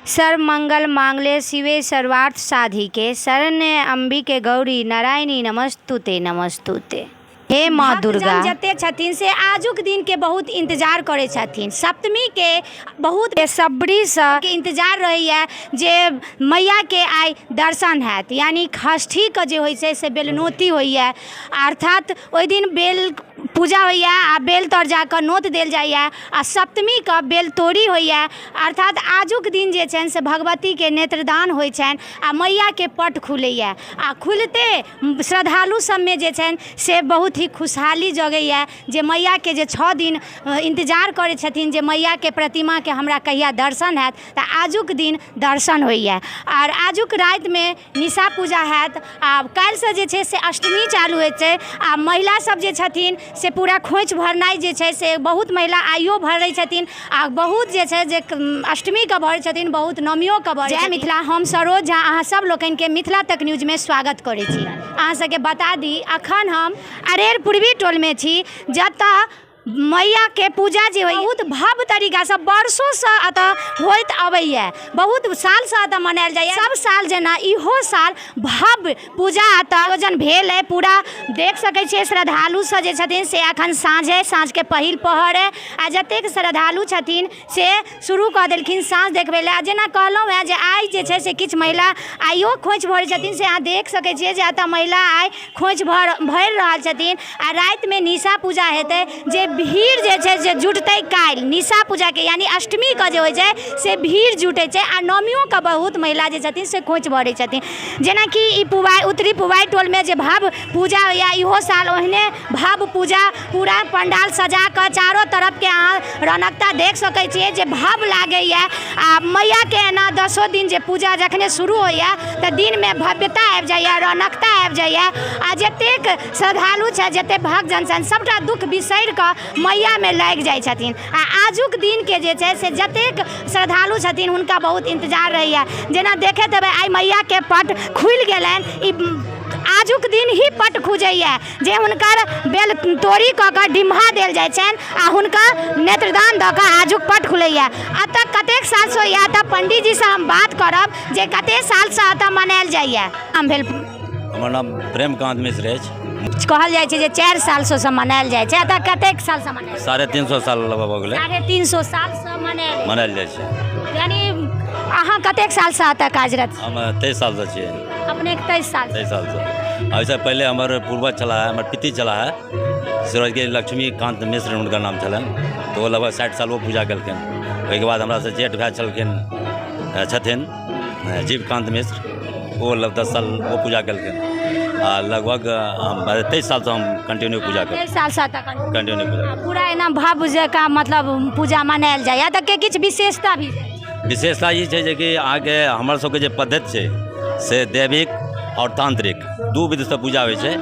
सर्वमंगल मांगल्ये शिवे सर्वार्थ साधिके शरण्ये अम्बिके गौरी नारायणी नमस्तुते नमस्तुते। हे माँ दुर्गा। जते छथिन से आजुक दिनके बहुत इंतजार करै छथिन। सप्तमीके बहुत बेसब्रीसँ इंतजार रहैए जे मैयाके आइ दर्शन हैत, यानि षष्ठीके जे होइ छै से बेलनौती होइए, अर्थात ओहि दिन बेल पूजा होइए आ बेल तर जाकऽ नोत देल जाइए आ सप्तमीके बेलतोड़ी होइए, अर्थात आजुक दिन जे छनि से भगवतीके नेत्रदान होइ छनि आ मैयाके पट खुलैए आ खुलिते श्रद्धालु सबमे जे छनि से बहुत ही खुशहाली जगैए जे मैयाके जे 6 दिन इन्तजार करै छथिन जे मैयाके प्रतिमाके हमरा कहिया दर्शन हैत, तऽ आजुक दिन दर्शन होइए। आओर आजुक रातिमे निशा पूजा हैत आ काल्हिसँ जे छै से अष्टमी चालू होइ छै आ महिला सब जे छथिन से पूरा खोँइछ भरनाइ जे छै से बहुत महिला आइयो भरै छथिन आ बहुत जे छै जे अष्टमीके भरै छथिन, बहुत नवमियोके भरै। जय मिथिला। हम सरोज झा अहाँ सब लोकनिके मिथिला तक न्यूजमे स्वागत करै छी। अहाँ सबके बता दी अखन हम अरेर पूर्वी टोलमे छी, जतऽ मैयाके पूजा जे होइए बहुत भव्य तरीकासँ वर्षोसँ एतऽ होइत अबैए, बहुत सालसँ एतऽ मनायल जाइए। सब साल जेना इहो साल भव्य पूजा एतऽ आयोजन भेल अइ। पूरा देख सकै छियै श्रद्धालु सब जे छथिन से अखन साँझ अइ, साँझके पहिल पहर अइ आ जतेक श्रद्धालु छथिन से शुरू कऽ देलखिन साँझ देखबै लए। आ जेना कहलहुँ हेँ जे आइ जे छै से किछु महिला आइयो खोँइछ भरै छथिन, से अहाँ देख सकै छियै जे एतऽ महिला आइ खोँइछ भरि रहल छथिन आ रातिमे निशा पूजा हेतै, जे भीड़ जे छै से जुटतै काल्हि निशा पूजाके, यानि अष्टमीके जे होइ छै से भीड़ जुटै छै आ नवमियोके बहुत महिला जे छथिन से खोँइछ भरै छथिन। जेनाकि ई पुबाइ उत्तरी पुबाइ टोलमे जे भव्य पूजा होइए, इहो साल ओहने भव्य पूजा पूरा पंडाल सजा कऽ चारो तरफके अहाँ रौनकता देख सकै छियै जे भव्य लागैए। आ मैयाके एना 10 दिन जे पूजा जखने शुरू होइए तऽ दिनमे भव्यता आबि जाइए, रौनकता आबि जाइए आ जतेक श्रद्धालु छथि, जतेक भक्तजन छथि, सभटा दुःख बिसरि कऽ मैयामे लागि जाइ छथिन। आ आजुक दिनके जे छै से जतेक श्रद्धालु छथिन हुनका बहुत इन्तजार रहैए। जेना देखैत हेबै आइ मैयाके पट खुलि गेलनि, ई आजुक दिन ही पट खुजैए जे हुनकर बेल तोड़ी कऽ कऽ डिम्हा देल जाइ छनि आ हुनका नेत्रदान दऽ कऽ आजुक पट खुलैए। एतऽ कतेक सालसँ होइए, एतऽ पण्डीजीसँ हम बात करब जे कतेक सालसँ एतऽ मनायल जाइए। नाम भेल? हमर नाम प्रेमकान्त मिश्र अछि। कहल जाइ छै जे 4 सालसँ से मनायल जाइ छै, एतऽ कतेक सालसँ मनायल? 350 साल लगभग भऽ गेलै। 350 सालसँ मनायल मनायल जाइ छै। यानि अहाँ कतेक सालसँ एतऽ कार्यरत छी? हम 23 सालसँ छियै। अपनेके 23 साल? 23 सालसँ। एहिसँ पहिले हमर पूर्वज छलाह, हमर पिती छलाह स्वर्गीय लक्ष्मीकान्त मिश्र हुनकर नाम छलनि, तऽ ओ लगभग 60 साल ओ पूजा केलखिन। ओहिके बाद हमरासँ जेठ भाय छलखिन छथिन जीवकान्त मिश्र, ओ लगभग 10 साल ओ पूजा केलखिन आ लगभग 23 सालसँ हम कंटिन्यू पूजा करै। 23 सालसँ कंटिन्यू पूजा पूरा एना भव्य जकाँ मतलब पूजा मनायल जाइए। तऽ के किछु विशेषता भी? विशेषता ई छै जेकि अहाँके हमर सबके जे पद्धति छै से दैविक आओर तांत्रिक दू विधिसँ पूजा होइ छै।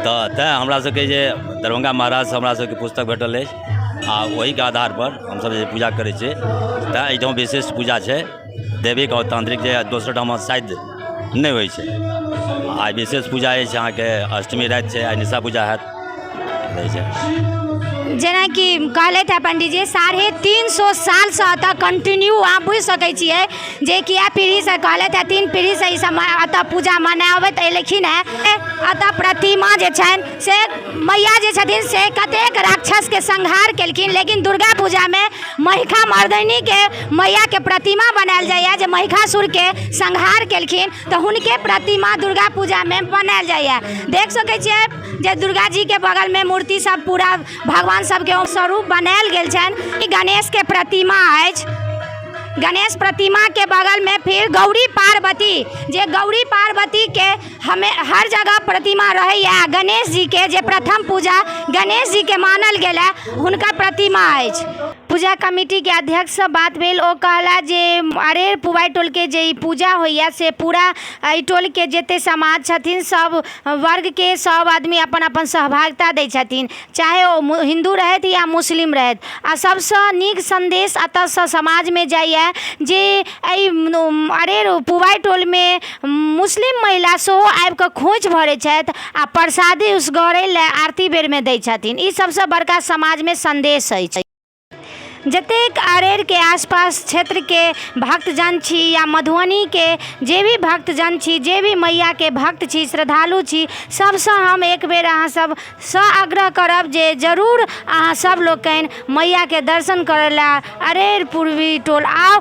तऽ तैँ हमरा सबके जे दरभंगा महाराजसँ हमरा सबके पुस्तक भेटल अछि आ ओहिके आधारपर हमसब जे पूजा करै छियै, तैँ एहिठाम विशेष पूजा छै दैविक आओर तांत्रिक, जे दोसर ठाम शायद नहि होइ छै। आइ विशेष पूजा अछि अहाँके अष्टमी राति छै, आइ निशा पूजा हैत रहै छै। जेनाकि कहलथि हेँ पण्डीजी 350 सालसँ एतऽ कंटिन्यू, अहाँ बुझि सकै छियै जे किए पीढ़ीसँ कहलथि हेँ, 3 पीढ़ीसँ ई सब एतऽ पूजा मनाबैत एलखिन हेँ। एतऽ प्रतिमा जे छनि से मैया जे छथिन से कतेक राक्षसके संहार केलखिन, लेकिन दुर्गा पूजामे महिषा मर्दिनीके मैयाके प्रतिमा बनायल जाइए जे महिषासुरके संहार केलखिन, तऽ हुनके प्रतिमा दुर्गा पूजामे बनायल जाइए। देख सकै छियै जे दुर्गा जीके बगलमे मूर्ति सब पूरा भगवान सबके स्वरूप बनायल गेल छनि। ई गणेशके प्रतिमा अछि। गणेश प्रतिमाके बगलमे फिर गौरी पार्वती, जे गौरी पार्वतीके हमे हर जगह प्रतिमा रहैए, गणेश जीके जे प्रथम पूजा गणेश जीके मानल गेल है हुनकर प्रतिमा अछि। पूजा कमिटीके अध्यक्षसँ बात भेल, ओ कहला जे अरेर पुबाइ टोलके जे ई पूजा होइए से पूरा एहि टोलके जतेक समाज छथिन सब वर्गके सब आदमी अपन अपन सहभागिता दै छथिन, चाहे ओ हिन्दू रहथि या मुस्लिम रहथि। आ सबसँ नीक सन्देश एतऽसँ समाजमे जाइए जे एहि अरेर पुबाइ टोलमे मुस्लिम महिला सेहो आबिकऽ खोँइछ भरै छथि आ प्रसादी उसगरै लए आरती बेरमे दै छथिन। ई सबसँ बड़का समाजमे सन्देश अछि। जतेक अरेरके आसपास क्षेत्रके भक्तजन छी या मधुबनीके जे भी भक्तजन छी, जे भी मैयाके भक्त छी, श्रद्धालु छी, सबसँ हम एक बेर अहाँ सबसँ आग्रह करब जे जरूर अहाँ सब लोकनि मैयाके दर्शन करै लए अरेर पूर्वी टोल आउ।